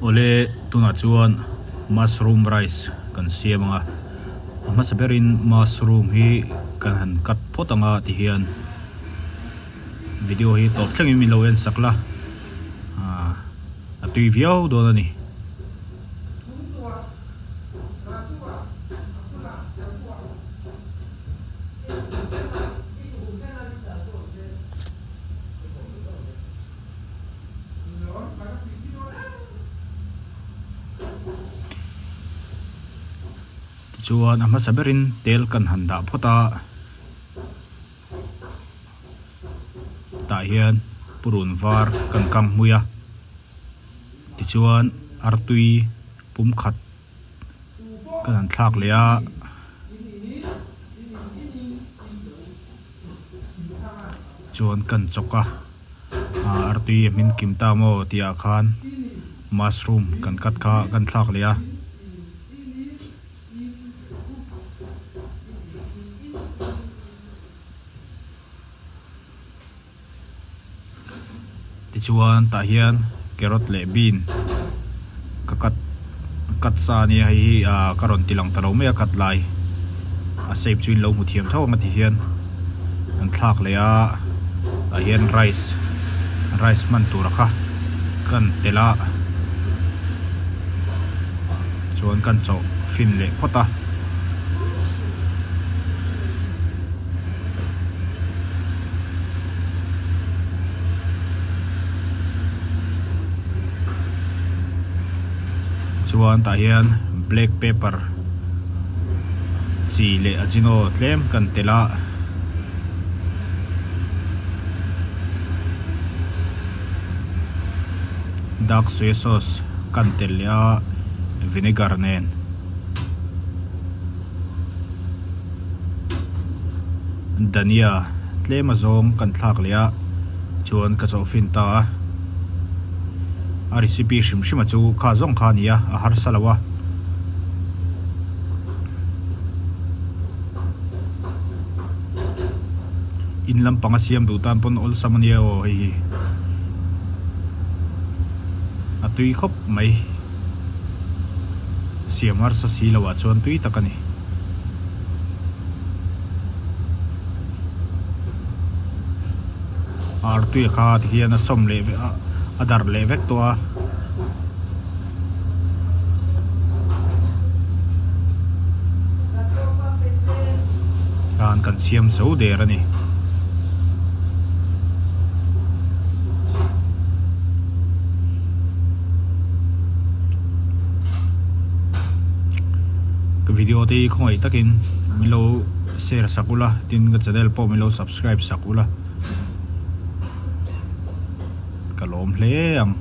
Awle tunah chuan mushroom rice kan siam ang a, a hmasa berin mushroom hi kan han cut phawt ang a tihian video hi tawp thlengin min lo en sak la ah a tui viau dawn a ni. Tichuan a hmasa berin tel kan han dah phawt a, tah hian purun var kan kang hmui a, tichuan artui pum khat kan han thlak leh a. Chuan kan chawk a ah artui a hmin kim ta maw tih ah khan mushroom kan cut kha kan thlak leh a. Tichuan tah hian carrot leh bean ka cut cut sa a nia hei hi ah ka rawn ti lang ta lo mai a cut lai a shape chu in lo hmu thiam tho ang a ti hian an thlak leh a tah hian rice rice hman tur a kha kan telh a chuan kan chawh fin leh phawt a. Chuan tah hian black pepper chi leh ajino tlem kan telh a. Dark soy sauce kan telh leh a vinegar nen. Dania tlem a zawng kan thlak leh a chuan ka chawh fin ta a a recipe hrim hrim a chu kha zawng kha a ni a a harsa lo a. In lampang a siam duh tan pawn awlsam a nia aw hei hi a tui khawp mai. Siam harsa si lo ah chuan tui tak a ni. Artui a kha ti hian a sawm leh vek a a darh leh vek tawh a. Tan kan siam zo der a ni. Ka video te hi khawngaih takin min lo share sak ula tin ka channel pawh min lo subscribe sak ula ka lawm hle ang.